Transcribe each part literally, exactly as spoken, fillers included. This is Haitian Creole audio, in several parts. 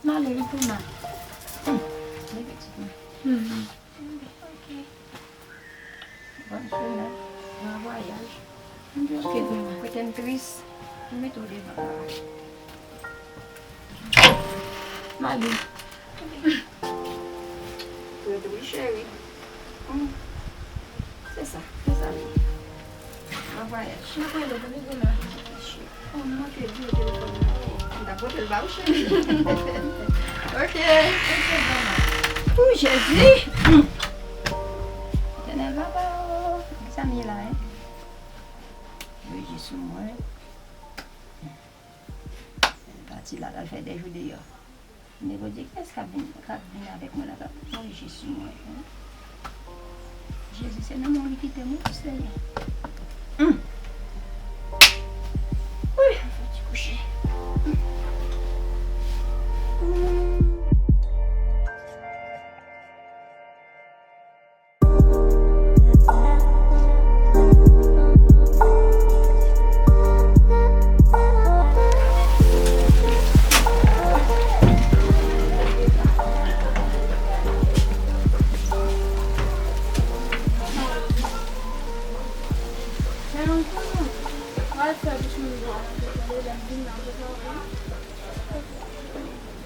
M ale wi, Bruna. Hmm. Vin pitit mwen. Hmm. Ok. Bòn semèn. Bon vwayaj. M di ok, Bruna. Kote m tris, m mete w devan la. M ale. Wi, cheri. Hmm. Se sa, se sa. Bon vwayaj. M ap rele w pou li di m. Oh, m manke bliye telefòn nan. Oh, m ta pote l ba ou, cheri. Ok, ok, manman. Ooh, Jezi! Hmm. Etènèl papa, oh. Kisa m ye la, hein? Veye sou mwen. Pati la, l al fè de jou deyò. Men Bondye, kiyès k ap vin, k ap vin avèk mwen la, k ap korije sou mwen, hein? Jezi, se nan men w li kite m, wi, Senyè. Hum. Wi, fò ti kouche. Hum. Hum.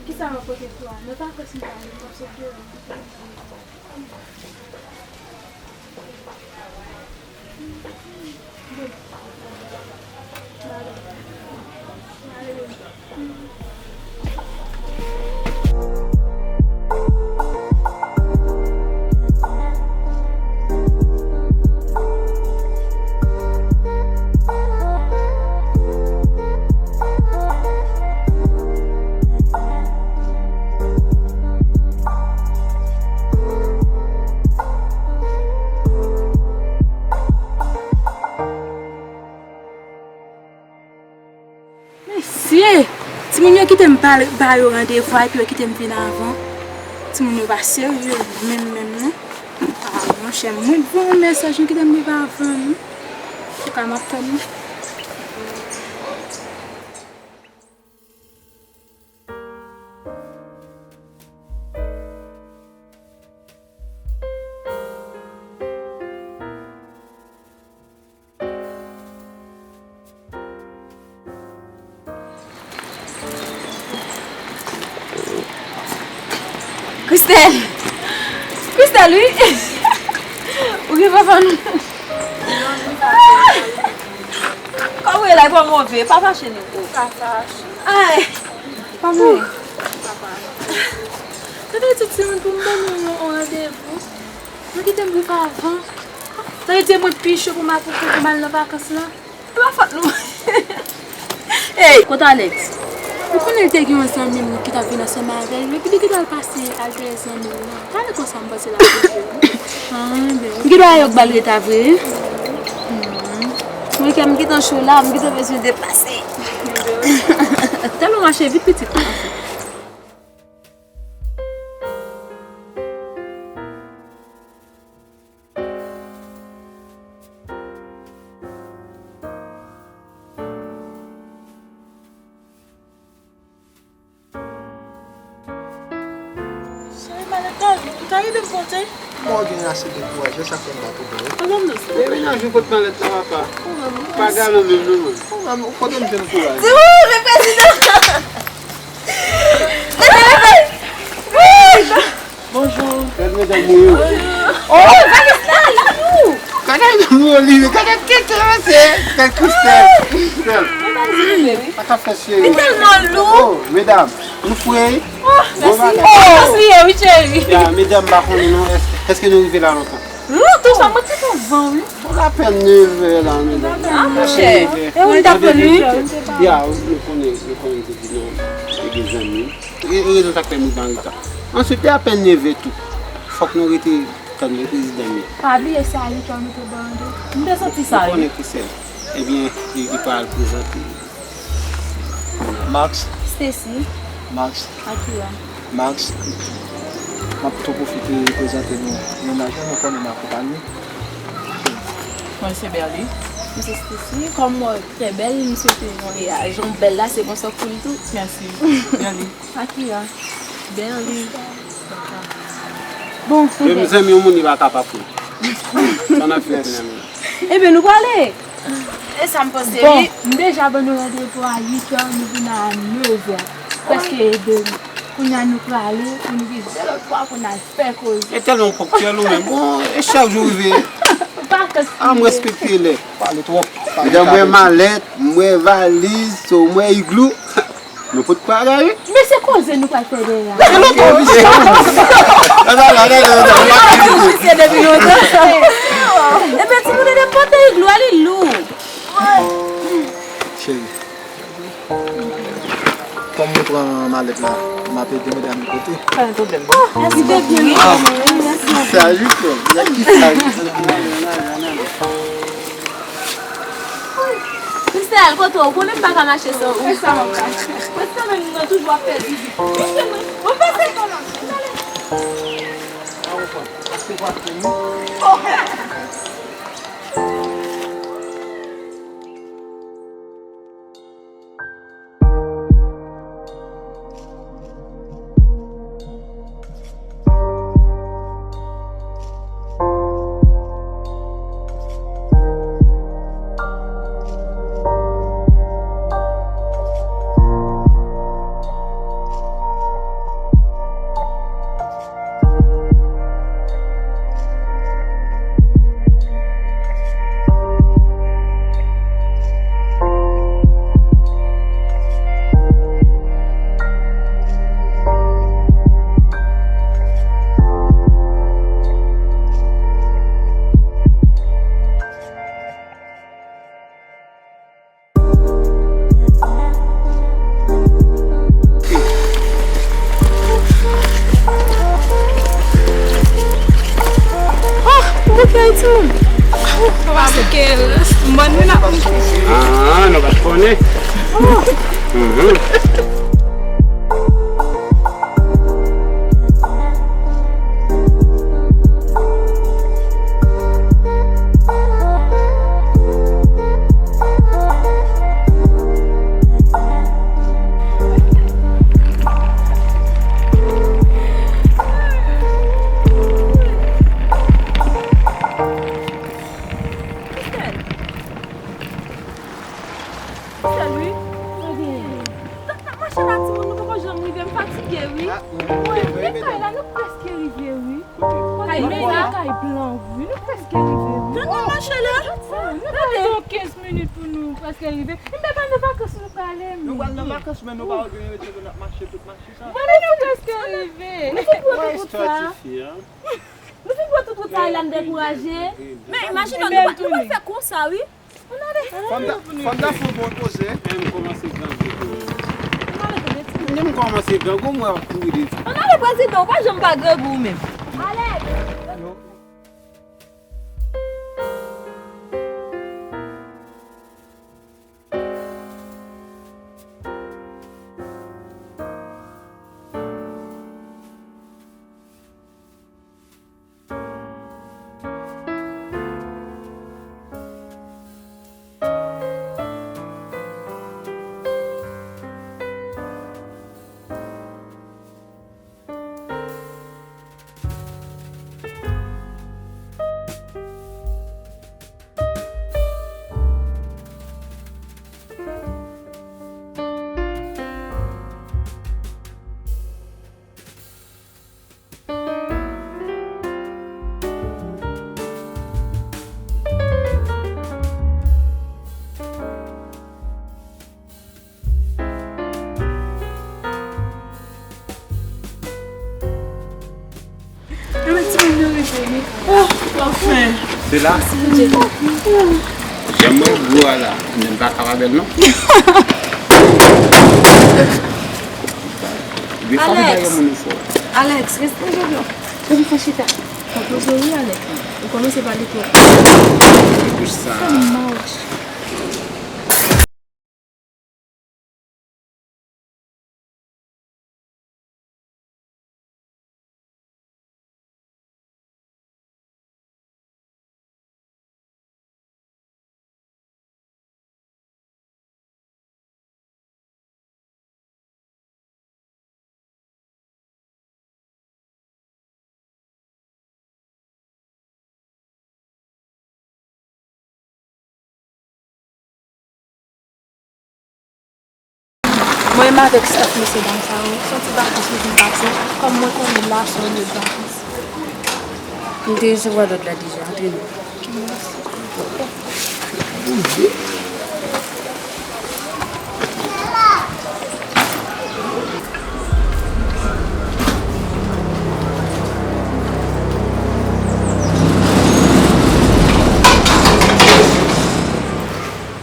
Kisa w ap pote pou a? Nou pa fè sou pa nou, w ap sot deyò. Mesye! Timoun yo kite m pale, ba yo randevou a, epi yo kite m vin avan. Timoun yo pa serye menm, menm, non. Ah, monchè, mwen voye yon mesaj, yo kite m rive avan, non. Antouka, m ap tann, non. Christelle! Christelle, wi! Ou gen fanfan nou? Kòman w ye la, e pa move, pa fache non. Pa fache. Ay! Pa move. Tande ti timoun pou m ban nou yon, yon randevou. Nou kite m rive avan. Tande di mwen pi cho pou m al, pou, pou m al nan vakans lan. E pa fòt nou. Ey, kote Alex? Ou konnen l te gen yon zanmi m ki t ap vin ansanm avè l, epi li gentan al pase al dèyè zanmi l lan. Talè konsa m panse l ap rive. Ah, ben. M gentan wè yo k ba l reta vre, wi. Hmm. Mwen kè m gentan cho la, m gentan bezwen deplase. Tèlman mache vit pitit. Cheri, malèt la lou, ou ka ede m pote? Kòman w gen ase de kouraj, e sa k fè m pa pote l. Papa m nan sa. E menaj ou pot malèt la, papa. Pa galan menm non, man. Papa m, kote m jwenn kouraj? Di w, le prezidan! Wi! Bonjou. Gad medam mwen yo. Oh! Vanessa, you! Gad medam mwen yo, li, gad tete, mesye. Gad Christelle. Christelle. Sa k ap fèt, cheri? Li tèlman lou. Oh, medam, nou fre. Oh, mèsi. Bon bagay. Oh, li ye, wi, cheri. Ya, medam, m pa konnen non, èske, èske nou rive la lontan? Lontan, sa mwen te konn van, wi. Bon, apèn nevè la, medam. Ah, monchè. E ou t ap pran li? Ya, nou konnen, nou konnen depi nou, e gen zanmi. E, e rezon sa k fè m rive an reta. Answit, li apèn nevè tou. Fòk nou rete tann le prezidan nou. Pa bliye se a li ki al mete ban an tou. M te santi sa, wi. Ou konnen ki sèl. Ebyen, li, li pral prezante. Max. Stacy. Max. Akira. Max. M ap tou pwofite prezante nou mennaj mwen, nou konnen m akonpanye. Mwen se Berly. Misye Stacy, kòm w trè bèl, m swete w yon leyaj. Yon bèl la, se bon sòk pou li tou. Mèsi. Bèl li. Akira. Bèl li. Bon, men zanmi yon moun li pa ka pa fou. Sa n ap fè, zanmi? Ebyen, nou prale. E sa m panse, bon, wi. M deja ban nou randevou a uit è, nou vin a nèv è. Prèske de. Kounye a nou prale, pou nou gen de lòt fwa pou n al fè koze. E tèlman ponktyèl ou menm. Bon, e chak jou rive. Ou pa ka. Ah, m respekte lè. Pale twòp. Pale. Deja m wè malèt, m wè valiz, so m wè iglou. Nou pot bagay, wi. Men se koze nou pral fè dèyè a. Gade lòt twò, mesye. Ebyen, timoun, de pote iglou a, li lou. Cheri. Kòm nou pran malèt la, m ap ede medam yo pote. Pa gen pwoblèm. Mèsi, baby. Sa jis, la ki sa. Christelle, kote w? Ou konnen m pa ka mache san ou. Mwen sa, mwen pa. Mwen sa, men nou toujou ap fè zizi. Mwen pase pa la. Oh, ou bouke l, timoun? Ou pa bouke l. Mòn nou n ap bouke. Ah, nou pa t konnen. Oh. Mhm. Christelle. Christelle, wi. Sa gen? N ap mache la, timoun, nou poko janm rive, m fatige, wi. Ah, wi, wi, men kay la, nou prèske rive, wi. Kay blan. Kay blan, wi, nou prèske rive, wi. Tande mache la. Nou gen yon kenz minit pou nou prèske rive. M te pa nan vakans nou prale, men. Nou pral nan vakans, men nou pa gen yon rete, n ap mache tout mache sa. Mwen, nou prèske rive. Nou fin pran tout wout sa. Nou fin pran tout wout sa, la n dekouraje. Men imajine w, nou pa, nou pa fè konsa, wi. Ann ale. Fò n ta, fò n ta fè yon bon poze. Ann kòmanse grangou tou. Ann ale, tande ti. Menm kòmanse grangou, mwen ap kouri devan. Ann ale, prezidan, ou pa janm pa grangou ou menm. Alex! Anfen. Se la. Jan mwen gwo a la, men m pa ka pa bèl non. Alex. Alex, respire byen. Ou fè chita. Fò poze wi, Alex. Ou kòmanse pale twòp. Fè mal. Mwen menm avèk staff mesye dam sa yo, se yon ti vakans nou vin pase, kòm mwen konnen la se yon lye de vakans. M te resevwa lòd la deja, antre nou.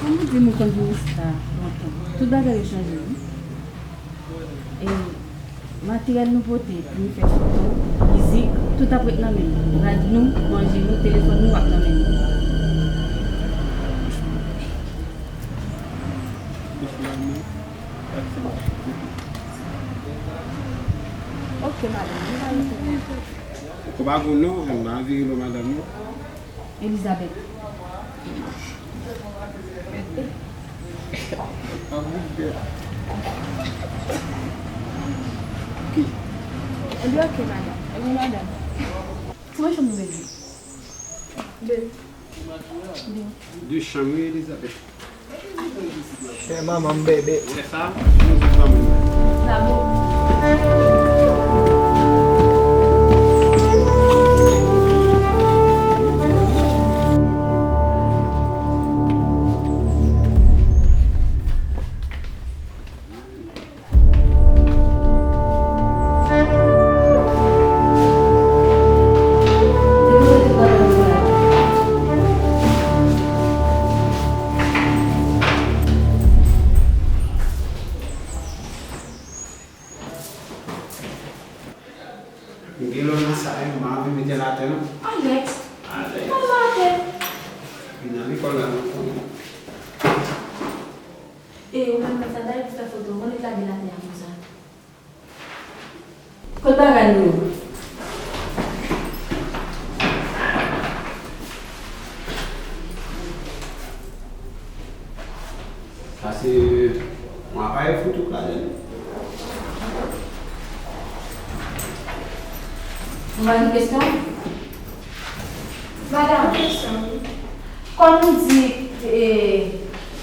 Kòman di m ou konn vin isit la lontan? Tout bagay yo chanje, wi. E materyèl nou pote pou nou fè foto, mizik, tout ap ret nan men nou. Rad nou, manje nou, telefòn nou ap nan men nou. Ok, madanm, nou va rete. Ou pa konn non, m a vire lò madanm non. Elizabeth. Ebyen, ok, madanm. Ebyen, madanm. Konbyen chanm nou bezwen? De. De. De chanm, wi, Elizabeth. Chè manman m bebe. Ou wè sa? Mwen di fanmi mwen. Bravo. M gen lò nan sa, m pa anvi mete l atè non. Alex, pa l atè. Li nan lekòl la, non. E ou menm, sa dayè pou fè foto, mwen met lage l atè a konsa. Kot bagay nou yo? Sa se yon aparèy foto k ladan l. Ou pa gen kesyon? Madanm, kesyon, wi. Kòm ou di, e,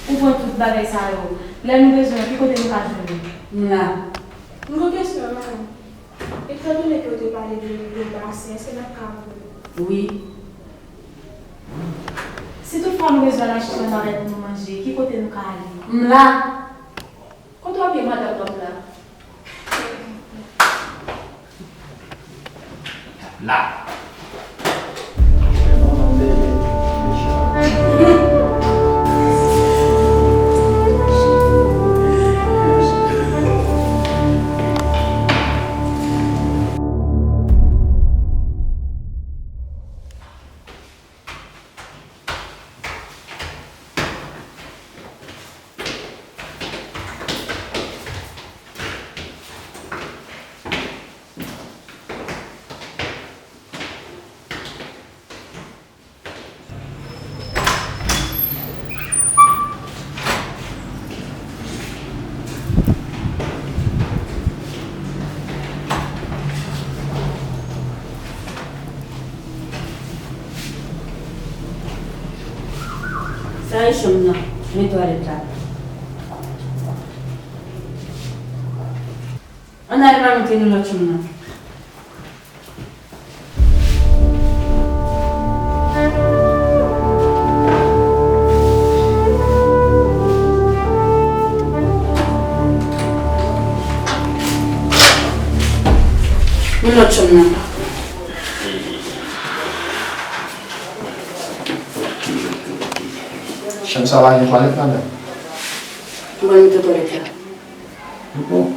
ou pran tout bagay sa yo, lè nou bezwen yo, ki kote nou ka jwenn yo? M la. M gon kesyon, madanm. Etandone ke w te pale de, de basen, èske n ap ka antre? Wi. Si toutfwa nou bezwen al achte yon navèt pou nou manje, ki kote nou ka ale? M la. Kote w ap ye madanm w ap la? La. Sa e chanm nan, men twalèt la. Ann ale m al montre nou lòt chanm nan. Men lòt chanm nan. Chanm sa pa gen twalèt ladan l? Mwen mete twalèt la. Bon.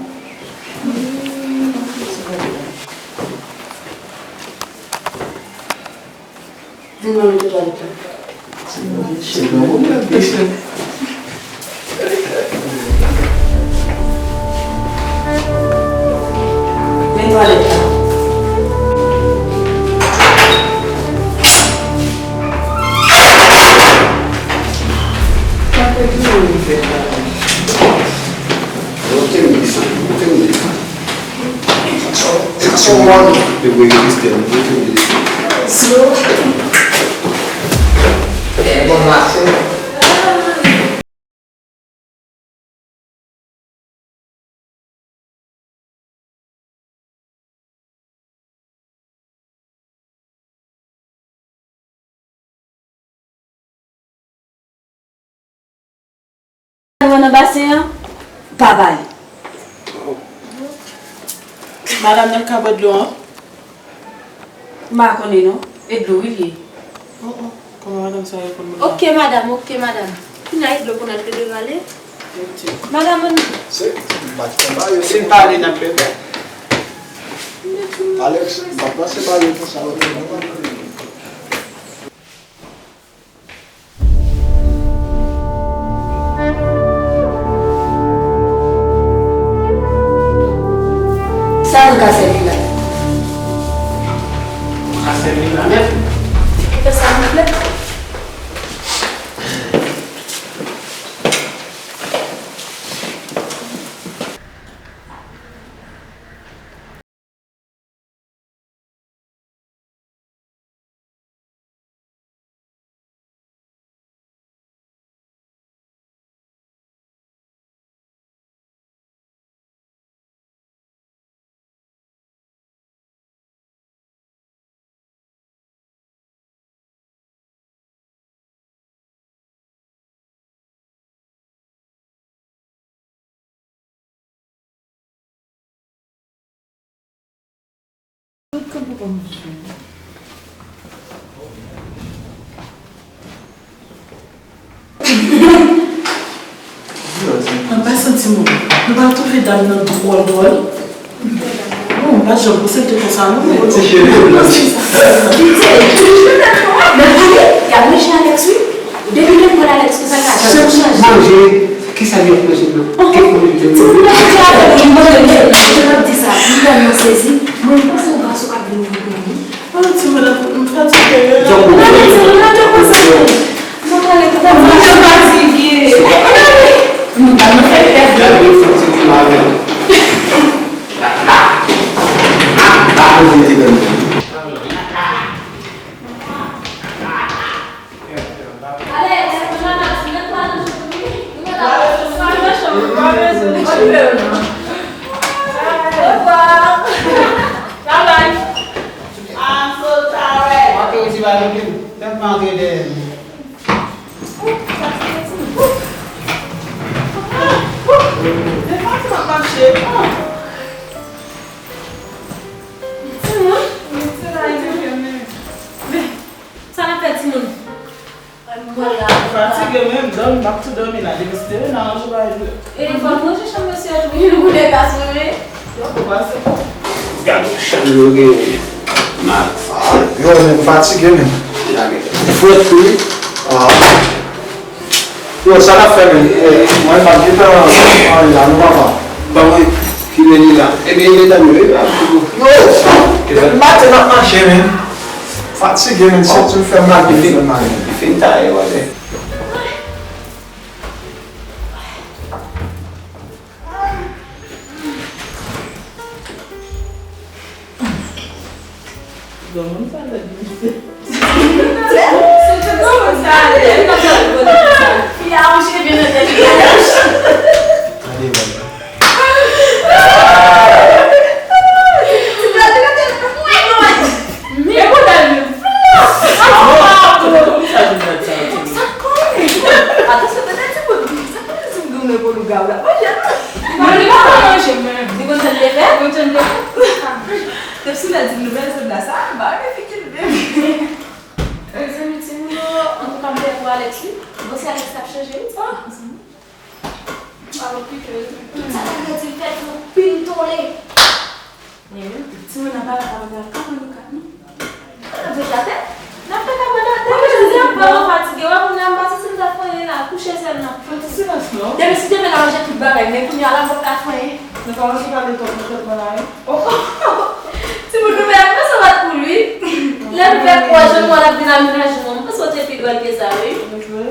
Vin mwen mete twalèt la. Se bon, se bon, mesye. Men twalèt la. Sa fè ki moun li fè sa? Montre m li sa, montre m li sa. Sa, sa, sa, sa, montre m li sa. Bon maten. Nan basen an, pa bay. Madanm nan ka bwè dlo an? M pa konnen non. E dlo wi l ye. Oh, oh. Kòman madanm sa reponn moun nan? Ok, madanm, ok, madanm. Kounya e dlo pou n al plede rale. Ok. Madanm, ann. Se, m pa t konn ba yo. Si n pa ale, n ap bebe. Alex, m pa panse ba yo konsa lòt moun nan. Sa nou ka sèvi la? Nou ka sèvi la nèt. Fè sa nou vle. Tout kanpe pa manje. An pasan timoun, nou pa twouve dam nan dwòl dwòl? Non, m pa t janm panse l te konsa non. Ti cheve blan. Men ale, y ap manje Alex wi. Depi lè m pran Alex konsa, l ka janm chanje. Manje, kisa li ap manje nan? Kèk moun li te manje. Timoun nan te avè m, li manje, men, jan l ap di sa, li tèlman sezi, mwen, m panse yon gason k ap vin nan kay li. Oh, timoun, m fatige. Mwen fatige, mwen fatige. Nou pa nan fè fè. Travay. I'm so tired. Antre ti ba nou pi. Tèlman antre dèyè nou. Timoun, sa n ap fè timoun? Mwen la. Fatige menm, dòmi, m ap tou dòmi la. Depi se te vin aranje bagay yo. E fò nou ranje chanm mesye a tou, nou konnen gason yo ye. Yo, pou pase. Gade yon chanm yo genyen. Mal. Ah, yo, men m fatige menm. Lage. Frèt tou wi. Ah. Yo, sa n ap fè menm? Eh, mwen m ap gentan anyen la, non papa. Ban mwen, ki men li la. Ebyen, medam yo, yo ap fougo. Yo, depi maten n ap mache menm. Fatige menm, sèt jou fè m mal, li fin, li fin taye, wale. Granmoun sa lèd mesye. Granmoun sa lèd. Fi a yon cheve nan tèt li. Gade, wè. Ti blan te rete mwen. Men modèl li. Sa konnen. Atansyon, tande ti bout. Sa konnen si m goumen pou lougawou la. Manje. Li pa konn manje, men. Li konn jan l te fè? Li konn jan l te fè? Depi sou lè di m nou bezwen la, sa, m pa renmen figi l menm. Mezanmi, timoun yo, antouka, m pè pou Alex, wi. Bon, se Alex k ap chanje, wi, sa. M pa okipe l. Tout sa ta vle di l fè pou pintole. Men menm, timoun nan pa la, pa la, pa pran nou kat, non. N ap jwe atè? N ap fè kabwèt atè. Mwen jodi a vrèman fatige. Wè, kounye a m pa santi m ta fè anyen la. Kouche sèlman. Fè ti silans, non. Depi si demen n a ranje tout bagay, men kounye a la m p ap ka fè anyen. Nou pa manje pa de tòt nan tèt mwen la, wi. Oh, oh. Timoun nou fè, mwen sa bat pou li. Lè nou fè kwa, jan nou wè l ap vin amenaje nou. Mwen panse w te pi dròl ke sa, wi. Mwen jwe.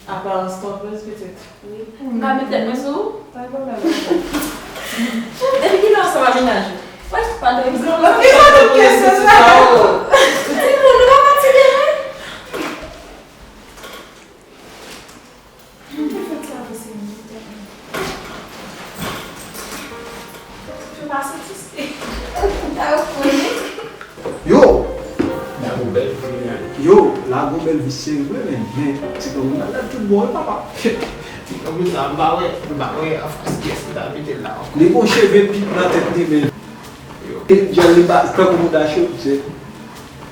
Aparans twonpez, petèt. Wi. M ka met tèt mwen sou ou? Pa gen pwoblèm. Depi kilè w ansanm ak mennaj ou? Wè, pa dòmi. Ki jan de kesyon sa? Timoun, nou pa fatige vre? Ki fèt sa, mesye? Yo pa santi se. Yo! Dam ou bèl kounye a. Yo, la gon bèl vi serye vre, men, men ti kangoul la bèl tout bon, wi, papa. Ti kangoul sa, m pa wè, m pa wè anfas kiyès ki ta mete l la ankò. Li gon cheve pit nan tèt li, men. Yo. Li djòl li pa, tankou mouda cho, se.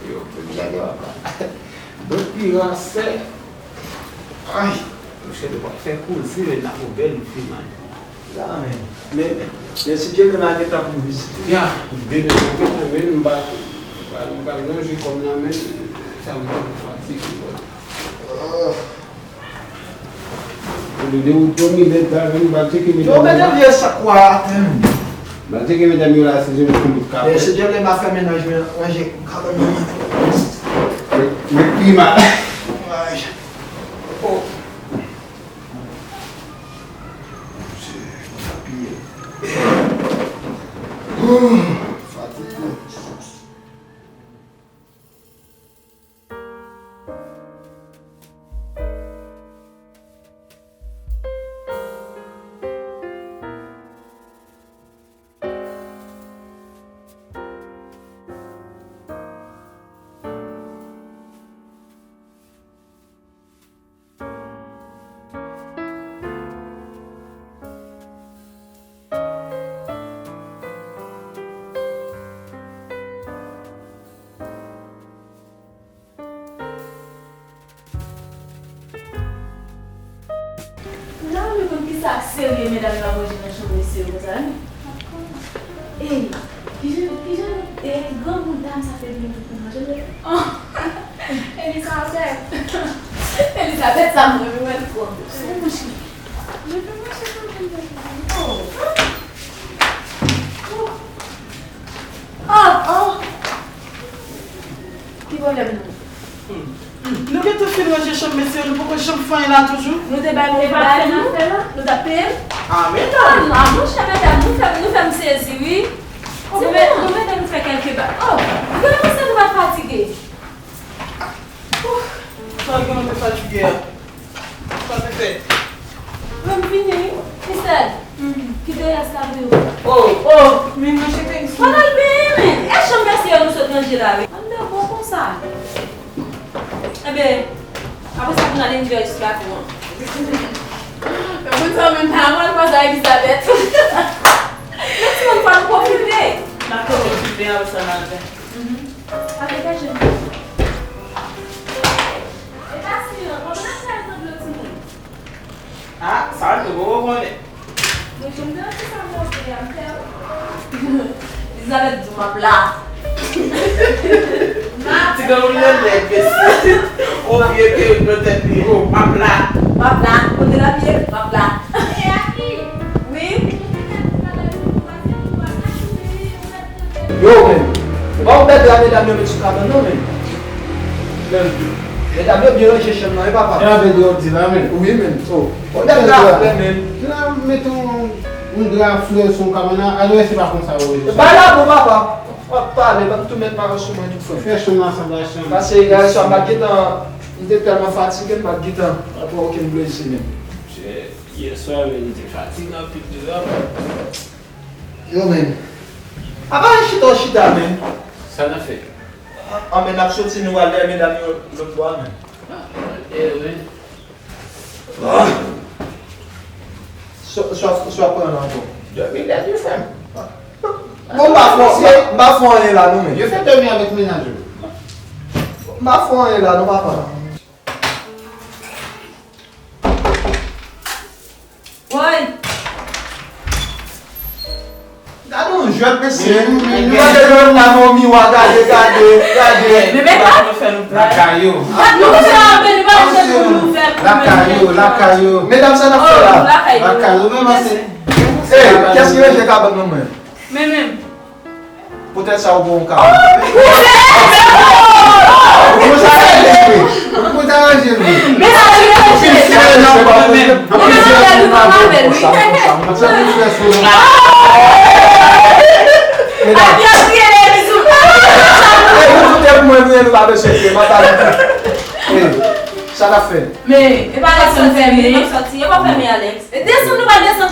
Yo, pou m gade papa. Donk, pi ransè. Ay, monchè, nou pral fè koze, men la gon bèl vi, man. La, men, men, men si Dye vle, m a gentan pou m vizite. Ya, demen, demen, men m pa, m pa, m pa lonje kò m nan, men sa m tankou fatige, bro. Ou de wout yo, mi lèd la, vin, m al tcheke medam yo la. Yo, medam, yo, sa kwa atè m? M al tcheke medam yo la, si yo konn tout ka fè. Si Dye vle, m a fè mennaj mwen, ranje kabann mwen. Met, met klima. Ay. Oh. Fatige. M ta renmen konn kisa k serye medam yo ap ranje nan chanm mesye yo konsa, wi. Ey, kijan, kijan, e, granmoun dam sa fè vin tout moun manje l? Oh, Elizabeth. Elizabeth sa mwen renmen l twòp. Se mouche. Mwen fè mouche pou mwen. Oh. Oh. Oh, oh. Ki pwoblèm nou? Nou gentan fin ranje chanm mesye, nou poko janm fè anyen la toujou? Nou te bay moun pou bay nou? Nou t ap peye l? Ah, men non. Ah, non, monchè, medam, nou fè, nou fè m sezi, wi. Di nou, nou mete nou fè kèlke ba-, oh, nou pa panse nou pa fatige. Ouf, sa gen nou te fatige a. Sa te fè? Mwen m vini, wi. Christelle, kite rès la pou yo. Oh, oh, men mwen chita isit. Pandan l benyen, men. E chanm mesye yo nou sot ranje la, wi. Anndan bon konsa. Enben, apre sa, pou n al enjoy sou plato an. Moun sa menm pa mal, pa sa Elizabeth. Men timoun, fò nou pwofite. N ap pwofite, apre sa, n al fè. Mhm. Ap degaje nou. E pa si, non, kòman n ap fè al nan dlo, timoun? Ah, sa, nou poko konnen. Mwen, jan m te ranse sa, m ranse a, m fè, wi. Elizabeth di, "M ap la." Ti granmoun nan nèg, mesye. On vye perik nan tèt li. Oh, "M ap la." "M ap la." Kote l ap ye? "M ap la." Wi. Yo, men. Ou pa wè bèl dra medam yo met sou kabann, non, men. Men, medam yo byen ranje chanm nan, wi, papa. E anpil dra w di la, men. Wi, men. Oh. Bon, bèl dra flè, men. Di la, mete yon, yon dra flè sou kabann nan, alò se pa konsa yo ranje chanm. Bay la bon, papa. W ap pale, pa m tou met mayo sou mwen tou, frè. Fè chanm nan sanble chanm. Pase, yè swa, m pa t gentan, m te tèlman fatige, m pa t gentan pran okenn plezi, men. Yè swa, men, m te fatige anpil deja, men. Yo, men. Apa chita w chita, men. Sa n ap fè? An, men, n ap soti, nou al dèyè medam yo lòt bò a, men. Ah, nou al dèyè, men. Ah. Swa, swa, swa pran nan ankò. Dòmi lèd, wi, frè m. Bon, m pa fè, m pa, m pa fè anyen la, non, men. Yo fè dòmi avèk mennaj ou. M pa fè anyen la, non, papa. Woy! Gade yon jwèt, mesye. Gade jwèt la nan miwa, gade, gade, gade. Men, men, lakay yo. Gad nou fè anpil, nou pa jwenn pou nou fè pou lakay yo, lakay yo. Medam, sa n ap fè la? Lakay yo, men, men, se. Ey, kiyès ki ranje kabann nan mwen? Men, men. Poutèt sa ou pran yon ka. Ou sa ranje vre. Ou ta ranje vre. Men sa ranje vre. Anpil sirèt nan pran mwen menm. Anpil sirèt nan pran mwen. Sa nou fè sou nou. Medam. Ey, nou tout e pou mwen, nou pa bezwen kriye, mantalite. Ey, sa n ap fè? Men, e pa lè sa n fèmen, e pa fèmen, Alex. E desann, nou pa desann.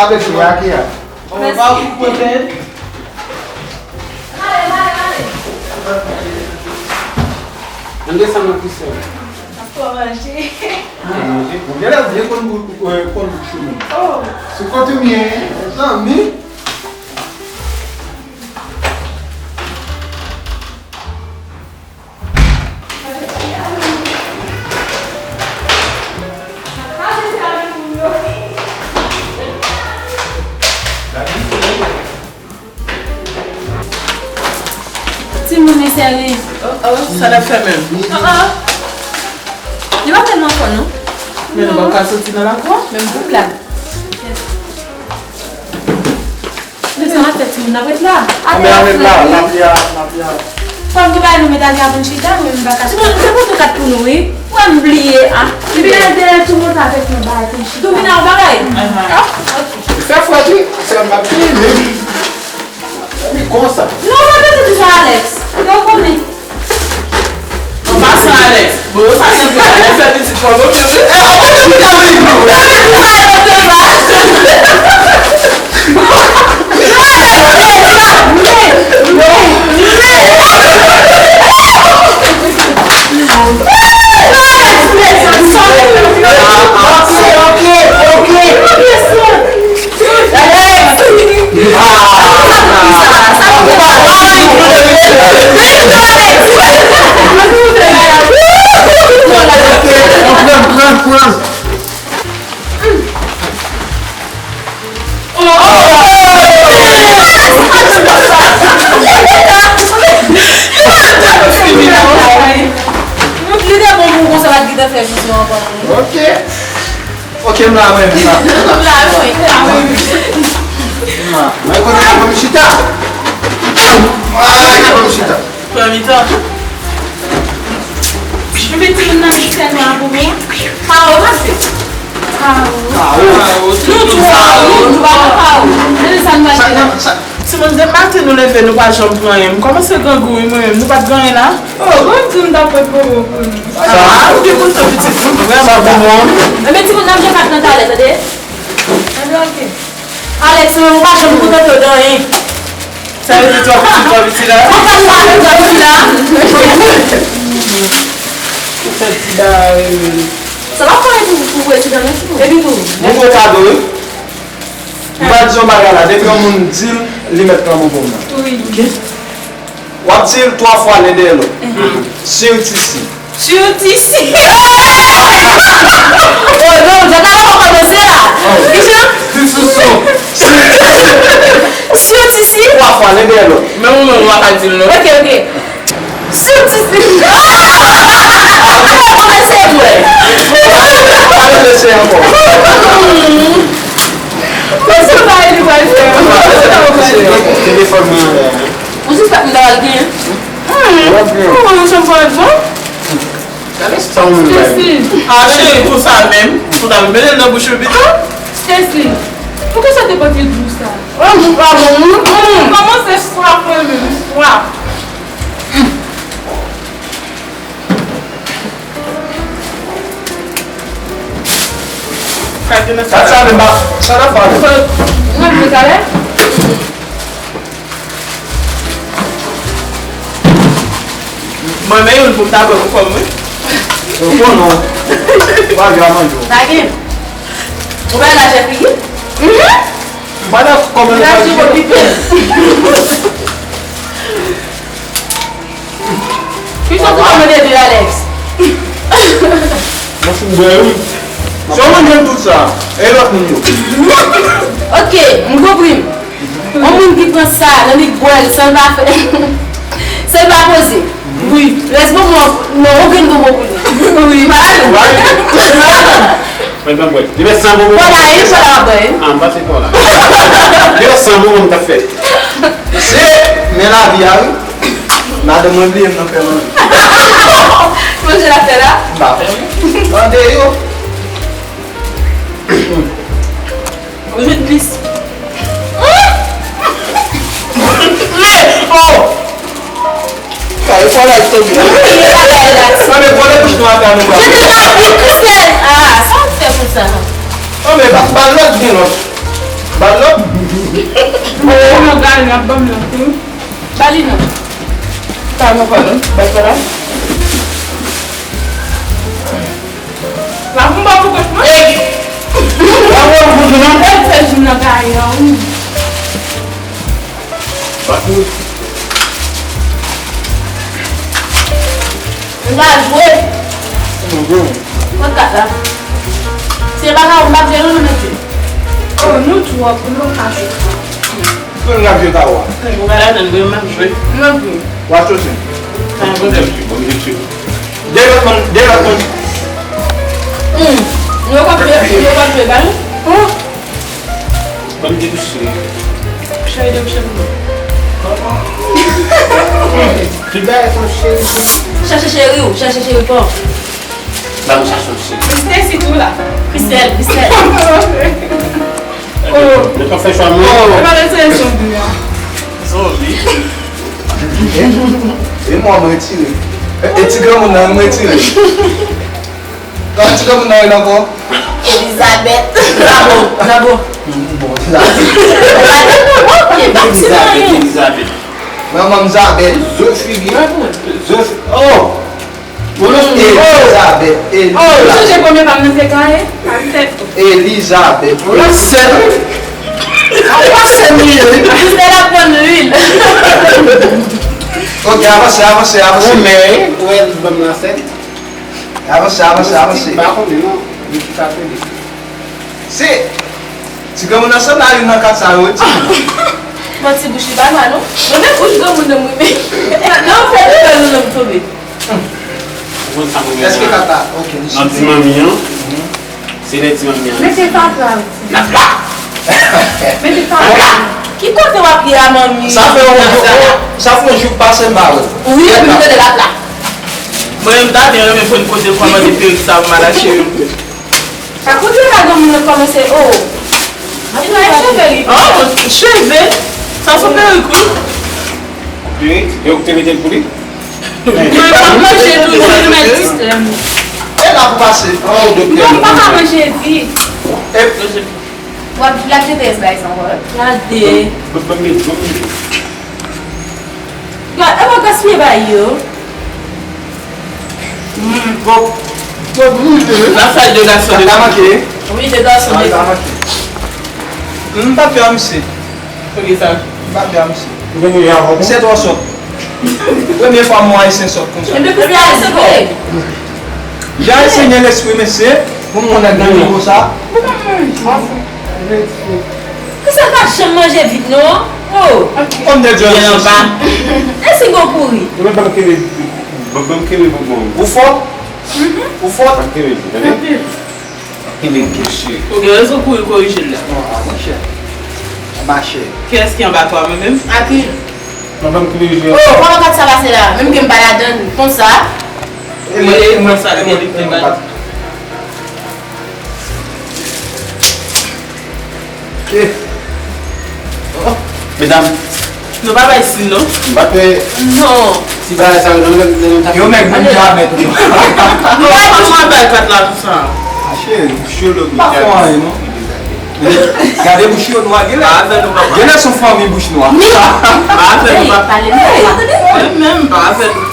Sa vle di wè a ki a? Mèsi. Ann desann nan, Christian. Ap manje. Manje. Bon, genlè w byen konn bou-, konn bouch ou menm. Oh. Sou kont ou m ye, mezanmi. Timoun, li sere. Oh, oh, sa n ap fè menm? Oh, oh. Li pa tèlman fò, non. Men nou pa ka soti nan lakou a? Menm gwoup la. Men sa n ap fè, timoun, n ap ret la. Anben, ann ret la, lapli a, lapli a. Fò m gen bagay nou met atè a pou n chita, men m pa ka. Timoun, se pou tou kat pou nou, wi. Ou wè m bliye, a. Epi lè, lè tou monte avèk nou bagay pou n chita. Domina, ou bagay? Ah, ok. Fè frèt, wi. Frèt, m ap bliye, men. Li konsa. Non, ou pa bezwen di sa, Alex. Yo konnen. An pasan, Alex. Bon, yo pa santi Alex fè pitit fò, bon, wi. Li te bon pou konsa, pa t gentan fè misyon ankò. Ok. Ok, m la, mwen, m la. M la, wi, m la, wi. M la. Mwen konnen mwen chita. Mwen chita. Premye tan. Epi timoun nan di sèlman pou mwen. Kawo, pase. Kawo. Kawo. Nou tou kawo, nou pa nan kawo. Men sa nou pa fè la. Timoun, depi maten nou leve, nou pa janm pran anyen. M kòmanse grangou, wi, mwen menm. Nou pa t gen anyen la? Oh, bon, di m t ap prepare pou nou. Ah, ou te kontan pitit, wi, vrèman. Sa pou mwen. Enben, timoun, n ap jwe kat nan talè, tande? Enben, ok. Alex, ou pa janm kontante w de anyen. Sa vle di twòp piti, twòp piti la. Ou pa janm kontante w de anyen la. Ou fè ti bagay, wi. Sa pa konnen pou, pou prezidan, non, timoun. Epi tou. Mwen gon kado, wi. M pral di yon bagay la, depi yon moun di l, li mèt pran bonbon nan. Wi. Ok. W ap di l twa fwa len dèyè lòt. Surtisi. Surtisi. Oh non, jòdla pa kòmanse la. Kijan? Ti sousou. Surtisi. Twa fwa len dèyè lòt. Men ou menm ou pa ka di l non. Ok, ok. Surtisi. Ah! Ou kòmanse vre. Pa reflechi ankò. Mwen se pa li pral fè. Telefòn mwen anlè. Ou sispèk m ta pral genyen? Hmm. Ou wè yon chanm parèt bon? Gade sa w menm. Stacy. Ah, cheri, pou sa menm. Pou ta mele nan bouch ou pito. Stacy, poukisa w te pote dlo sa? Oh, m pa bon, non. Hmm. Kòmanse swaf mwen menm, swaf. Kat sa menm pa, sa n ap pale. N ap di talè. Mwen, men youn pou m ta bwè pou kò m, wi. Ou konnen w. Ou pa vle manje w. Pa gen. Ou pa lajè figi? Mhm. M pa nan kòman nou pa di. Ki sòti kòmande de Alex? Mwen fin bwè, wi. Se ou menm jwenn tout sa. E lòt moun yo? Ok, m konprann. Yon moun ki pran sa nan li bwè l san l pa fè, san l pa poze. Wi. Rès bonbon, non, ou gen bonbon pou li. Wi. Malade. Mwen pa bwè. Li mèt san bonbon. Kola, wi, kola w ap bwè, wi. Ah, m pa se kola. Li mèt san bonbon m t ap fè. Se men lavi a, wi. Madanm mwen bliye m nan fè manje. Manje l ap fè la? M pa fè, wi. Tande yo. Ou jwenn plis. Men, oh! Fò laj tonbe. Sa men vòlè bouch nou ap nou ba. Mete nan bouch Christelle. Ah, sa w fè konsa? Non, men ba, ba lòt, gen lòt. Ba lòt. Mwen nan gari, ap ban m lòt tou. Ba li non. Sa non, pa non. Ba sa la. La pou ba pou kòch mwen. Ey. Ba pou kòch mwen. Fè jim nan gari an, wi. Pakou. M ka jwe. Mwen kat la. Se pa ka, m pa jwe non, non, mesye. Oh, nou twòp, nou fache. Mwen m ap jwe pa w a. Mwen pa ladan, mwen m ap jwe. Mwen ap jwe. Wash your hands. Mwen ap jwe. Dèyè lòt moun, dèyè lòt moun. Hmm. Nou pa jwe, nou pa jwe bal. Oh. Ban m debouche. Cheri debouche pou mwen. Tout bagay se yon cheri. Ou chache cheri ou, chache cheri pa w. Ban m chache yon cheri. Christelle, sitou la. Christelle, Christelle. Oh. Nou pa fè chwa mwen. Oh. E pa lè se yon de a. Zonbi. E mwen, mwen retire. E, e ti granmoun nan, mwen retire. Kòman ti granmoun nan rele ankò? Elizabeth. Zabo, Zabo. Bon, Elizabeth. Elizabeth, Elizabeth. Manman m Zabeth. Zo figi. Zo fi-, oh! Elizabeth, Elizabeth. Ou sonje premye pa m nan se Kaye? Elizabeth. Ou la sèl. Ou la sèl li ye, wi. Christelle ap pran lwil. Ok, avanse, avanse, avanse. Ou mè, ou wè li ban m la sèl. Avanse, avanse, avanse. M pa konnen non, men ki sa te di. Se ti granmoun nan sanble a youn nan kat sa yo, wi. Bon, ti bouch li pa mal, non? Mwen menm bouch granmoun nan mwen menm. Non, fè li fè nou nan m tonbe. Ou konn sa mwen menm. Èske kat la? Ok, li nan ti manmi an. Se lè ti manmi an. Mete kat la. Kat la! Mete kat la. Ki kote w ap ye a, manmi? Sa fè yon jou, sa fè yon jou pase m pa wè. Wi, epi m tande kat la. Mwen menm ta byen renmen konn kote l kòmanse perik sa pou m al achte youn. Pa kote la granmoun nan kòmanse, oh. Li bay cheve li. Oh, cheve. Sa se perik, wi. Perik? E ou ki te mete l pou li? Mwen pa manje toujou, li mèt distrè m. E la pou pase. Oh, doktè. Non, m pa ka manje vit. E w ap, l ap jete S B S ankò. Gade. Bon, bon, bon, bon. Gade, e pa gaspiye bagay yo. Mm, bon. Bon, mm, mm. N ap fè de gason de. Sa manke. Wi, de gason de. Sa manke. M pa pè a misye. Poukisa? M pa pè a misye. Misye twò sòt. Premye fwa m wè Ayisyen sòt konsa. Epi poukisa Ayisyen kòrèk? Jan Ayisyen gen lespri, mesye, pou m wè nèg nan nivo sa. Poukisa l pa janm manje vit, non? Oh! Kòm de djòl. Gen anba. E si gon kouri? Ou menm pa kenbe, pa kenbe bonbon. Ou fò? Ou fò? Pa kenbe vit, tande? Kenbe vit, mesye. Ou gen rezon kouri korije l la. Non, a, monchè. A, machè. Kiyès ki anba twa, mwen menm? Aki. Mwen pa m ki dirije. Oh, kòman kat sa pase la? Menm ke m pa ladann, konsa. E mwen, e mwen, sa, e mwen, e mwen, e mwen. Eh. Oh, medam. Nou pa bay siy, non? M pa t wè. Non. Ti bagay sa yo, non, non, non, non. Yo, men, moun Zabèt, yo. Nou pa konn bay kat la, konsa. Ah, cheri, bouch yo lòt. M pa fè anyen, non. Gade bouch yo nwa, genlè. Pa avè nou, papa. Genlè se yon fanmi bouch nwa. Pa avè nou, papa. Pale nou, papa. Mwen menm, pa avè nou.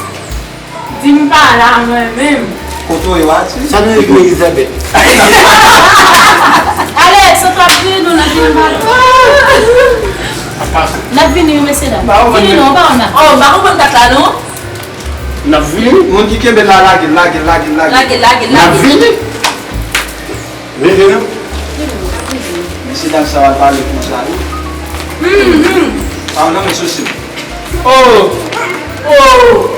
Di m pa la, mwen menm. Kote w ye, w a di? Sa nou ekri Elizabeth. Alex, sa t ap vini, nou nan vini, papa. N ap vini, wi, mesye dam. Vini non, pa wè n ap. Oh, m pa konprann kat la, non. N ap vini. Moun ki kenbe la, lage, lage, lage, lage. Lage, lage, lage. N ap vini. Vini, vini. Mesye dam sa w al pale konsa, wi. Mhm. Pa w nan men sosyete. Oh! Oh!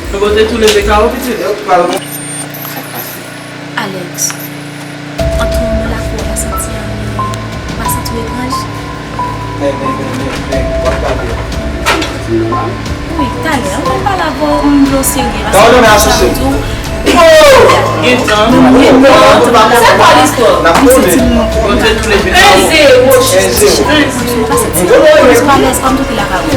Nou pote tou leve kawo, pitit. Yo, pa w. Alex, antre nan lakou a, pa santi anyen? Ou pa santi w etranj? Men, men, men, men, men, w ap gade. Wi, talè, ann pale avè w, m vle w serye, paske m ap di w. Oh! Gentan. Gentan. Se kwa listwa? N ap konnen. Kote nou leve? Un zéro. Un zéro. M pa santi m alèz, pa m toujou lakay ou.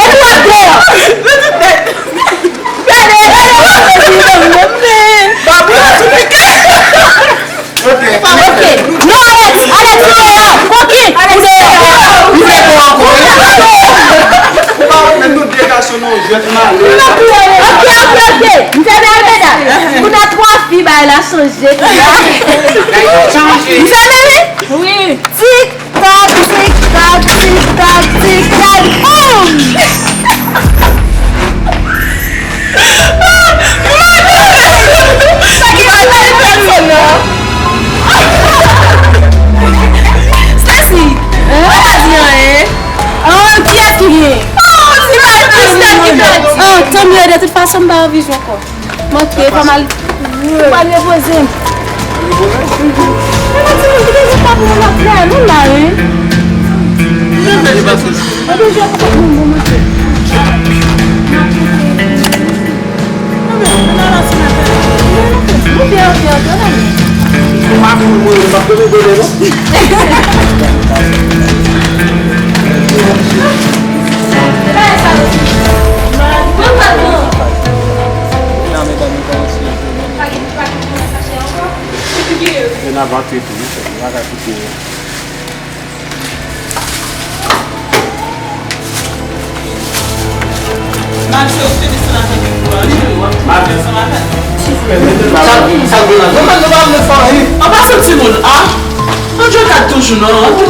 Epi w ap deyò. Gade, gade, gade, gade, gade. Ok. Ok. Non, Alex, Alex, ou deyò. Kokin, ou deyò. Ou pa wè menm nou de gason nou jwèt malè. Ok, ok, ok. M fèmen al, medam. Kounye a twa fi, bagay la chanje. Chanje. M fèmen, wi. Wi. Tik tak, tik tak, tik tak, tik tak. Boum! Sa ki pral pase pèsonn nan. Stacy, ou pa di anyen. Ah, kiyès ki genyen? Oh, se pa Stacy ki pèdi. Ah, tant mieux, de toute façon, m pa anvi jwe ankò. M antre, fò m al, fò m al repoze m. Men mwen di nou, kite zòt pa pou yon lòt lè, nou la, wi. Mwen bezwen fè yon bon manje. Mwen byen, byen, byen, byen. Ou pa pou mwen, ou pa pou mwen, non? Yo n ap antre tou, wi, sè, yo pa ka kite yo. Mache, ou te desann avèk yo, wi, w ap fè ansanm avèk. Sa, sa vle la. Non, men nou pa vle fè anyen. An pasan timoun, a? An Jwe kat toujou, non. An tou,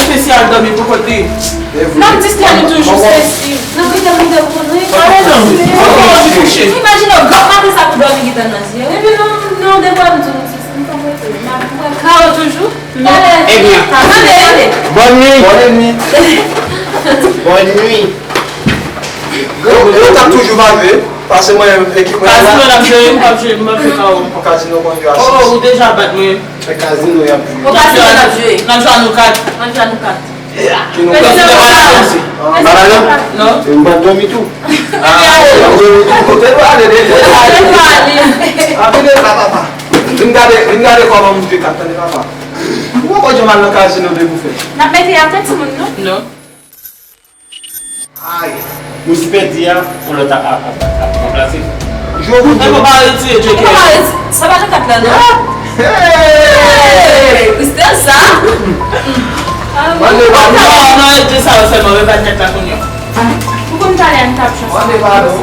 Stacy al dòmi pou kont li. N ap distrè nou toujou, Stacy. Nan gade, gade, gade, gade. Ale, non. Fò w di kouche. Imajine w, granm maten sa pou dòmi gita nan zye. Epi nou, nou devwa nou toujou, Stacy. Nou pa prete. N ap wè Karo toujou. Talè. Ebyen. Tande, tande. Bonne nuit. Bonne nuit. Bonne nuit. Yo, yo t ap toujou pa jwe. Pase mwen ekip mwen la. Kazino n ap jwe, m p ap jwe, m p ap jwe Karo. Kazino konn jwe a sis. Oh, ou deja bat mwen. Se kazino y ap jwe. O kazino n ap jwe. N ap jwe a nou kat. N ap jwe a nou kat. Ki nou kat? Mwen pa dòmi tou. Ah, mwen dòmi tou. Kote nou ale deja? Api de sa, papa. Vin gade, vin gade kòman m jwe kat, tande papa. Ou poko janm al nan kazino depi w fè. N ap mete atè timoun nou. Non. Ay. Moun ki pèdi a, yon lòt ap, ap, ap, ap ranplase. Jwe pou Ou pa retire Joker. Ou pa retire. Sa pa nan kat la, non? Hey! Christelle, sa? Mande pa Non, non, e de sa yo sèlman, men pa kat la kounye a. Ou konn talè a n t ap jwe. Mande pa non.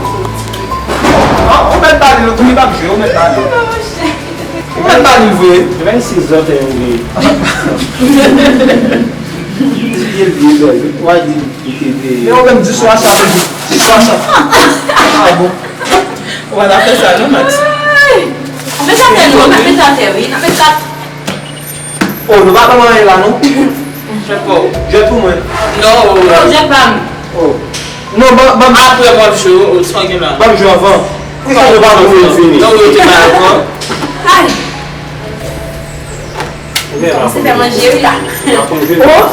Ah, ou mèt ba li, li p ap jwe, ou mèt ba li. Ou mèt ba li vre. Vennsis zòtèy ou gen. Li byen bèl, wi. Ou a di li te veye. Men ou menm, di swa sa, di swa sa. Ah bon. Ou pa ta fè sa, non, Max? Ay! Mete atè nou, n ap mete atè, wi. N ap mete atè. Oh, nou pa ban mwen anyen la, non? Jwèt pou ou. Jwèt pou mwen. Non, ou. Non, jwèt pa m. Oh. Non, ban, ban. Apre m ap jwe, ou, ou san gen la. Ban m jwe anvan. Poukisa nou pa voye l fini? Non, ou te bay anvan. Ay. Ou fè la. Se fè manje, wi, la. Ou ap konn jwe. Oh.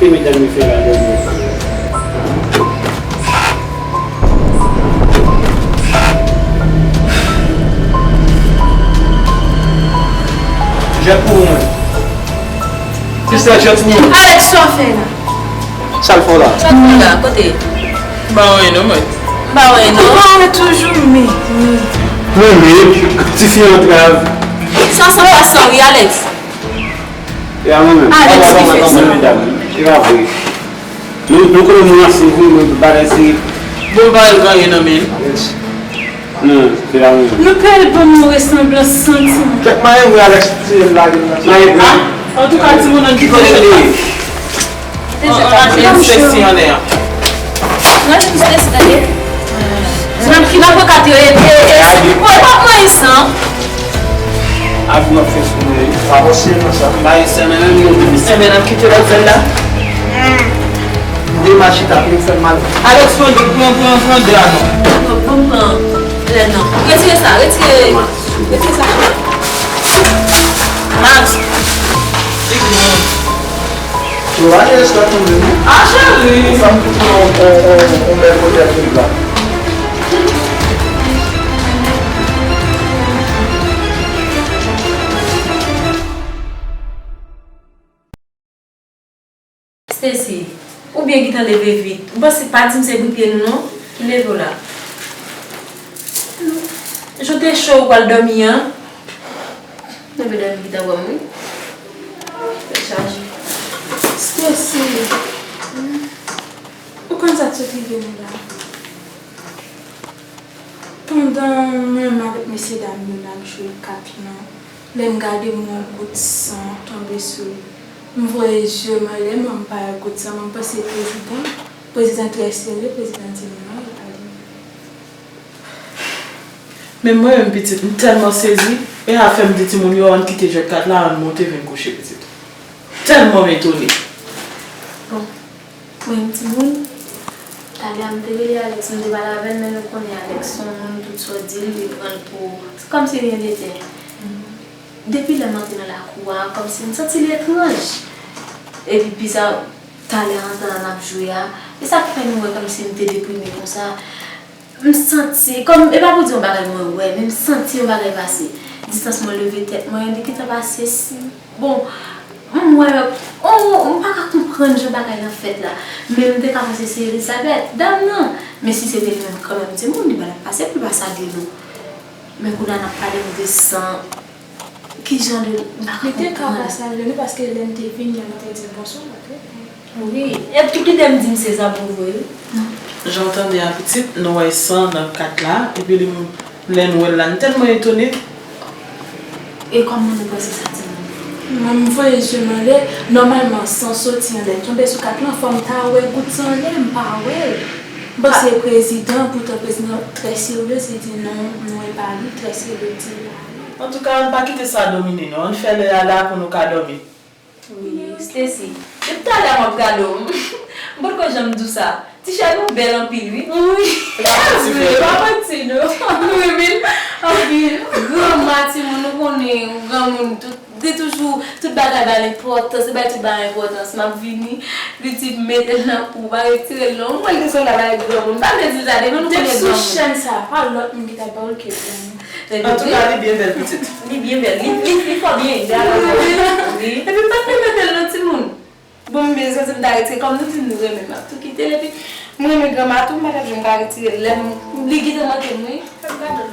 Ke medam yo fè la dènye tan yo. Jwèt pou ou mwen. Christelle, jwèt pou mwen. Alex, sa w fè la? Sa l fè w la? Sa l fè w la? Kote? M pa wè non, mwen. M pa wè non. Ou pa wè toujou, men, men. Mwen, men, tifi antrav. Sa, sa pa sa, wi, Alex. E a mwen menm. Alex ki fè sa. Mwen, medam, wi. E pa vre. Nou, nou konnen moun ase vre, men bagay se. Bon, bagay ganye nan men. Non, se pa mwen. Nou pè l ban nou resanblans santiman. Kèk mayen vre, Alex, se l lage l nan. Mayen vre? Ah, antouka, timoun nan ki kote l ye. An, an, an, Stacy anlè a. Mwen, Stacy, tande. Zanmi ki nan avokati yo, e, e, e, e, e, pa pran isan. Ak nan fes mwen. Pa pran sèl nan sa. Ba, e sèl nan menm yo te. Sèl nan kite lòt zèl la. Dema chita pou fè mal. Alex, pran, pran, pran, pran de a non. Non, pran, pran. Lè non. Retire sa, retire. Retire sa. Max. Yo, ale respè pou li, wi. Ah, cheri. Fanm ki tou yon, yon, yon, yon bèl kote ak li la. Stacy, ou byen gentan leve vit. Ou panse pa di m se bri pye nou non ki leve w la? Jan w te cho ou pral dòmi an. Mwen vle dòmi ki ta bò m, wi. Tèt chaje. Stacy, ou konn sa k sot rive nou la? Pandan mwen menm avèk mesye dam yo n ap jwe kat lan, lè m gade m wè yon gout san tonbe sou li. M voye je m anlè, men m pa wè gout san, men m panse prezidan, prezidan trè serye, prezidan di m non, e pa di m. Men mwen menm pitit, m tèlman sezi, e sa fè m di timoun yo, ann kite jwèt kat la, ann monte vin kouche pitit. Tèlman m etone. Bon, mwen menm timoun, talè a m te rele Alex, m te pale avè l, men nou konnen Alex se yon moun, tout sa w di l, li pran l pou, se kòmsi li envente. Depi lè m antre nan lakou a, kòmsi m santi li etranj. Epi bizarre. Talè antan n ap jwe a, e sa k fè nou wè kòmsi m te deprime konsa. M santi, kòm, e pa pou di yon bagay mwen wè, men m santi yon bagay pase. Distans mwen leve tèt mwen, li gentan pase, s-, bon, m wè, oh, m pa ka konprann jan bagay lan fèt la. Men m te ka panse se Elizabeth, dam nan. Men si se te li menm kanmenm, timoun, li pa t ap pase pou l pa sa dlo. Men kounye a n ap pale m de san. Ki jan de, m pa ka konprann. Li te ka pase avè nou paske lè n te vini an, nou te di l bonswa, pa vre? Wi, epi tout lide m di m se sa pou vre, wi. Jan w tande a pitit, nou wè san nan kat la, epi li, lè n wè l la, n tèlman etone. E kòman nou panse sa timoun? Mwen, m voye je m anlè. Nòmalman, san soti anlè, tonbe sou kat lan, fò m ta wè gout san anlè, m pa wè l. M panse e prezidan, poutan prezidan trè serye, li di non, non, e pa li, trè serye, li di e pa li. Antouka, ann pa kite sa domine nou. Ann fè lè a la pou nou ka dòmi. Wi, Stacy, depi talè m ap gade w, m potko janm di w sa. Ti chèn ou bèl anpil wi. Wi. E pa manti vre. Pa manti non. M renmen l anpil. Granma timoun, ou konnen granmoun tout, li toujou, tout bagay ba l enpòtans, li bay tout bagay enpòtans. M ap vini, li di m mete l nan kou, pa retire l non. Ou konn gen sou la bay granmoun. M pa vle di l sa, depi nou konnen granmoun. Depi sou chèn sa, pa lòt moun ki ta ba w l ke granmoun. Antouka, li byen bèl pitit. Li byen bèl. Li, li, li fò byen. Wi. Epi m pa t vle mete l nan timoun. Bon, m byen santi m ta retire. Kòm nou di nou renmen, m ap tou kite l. Epi, m renmen granma tou, m pa t ap janm ka retire l. Lè m, li gentan manke m, wi. Fè m gade l.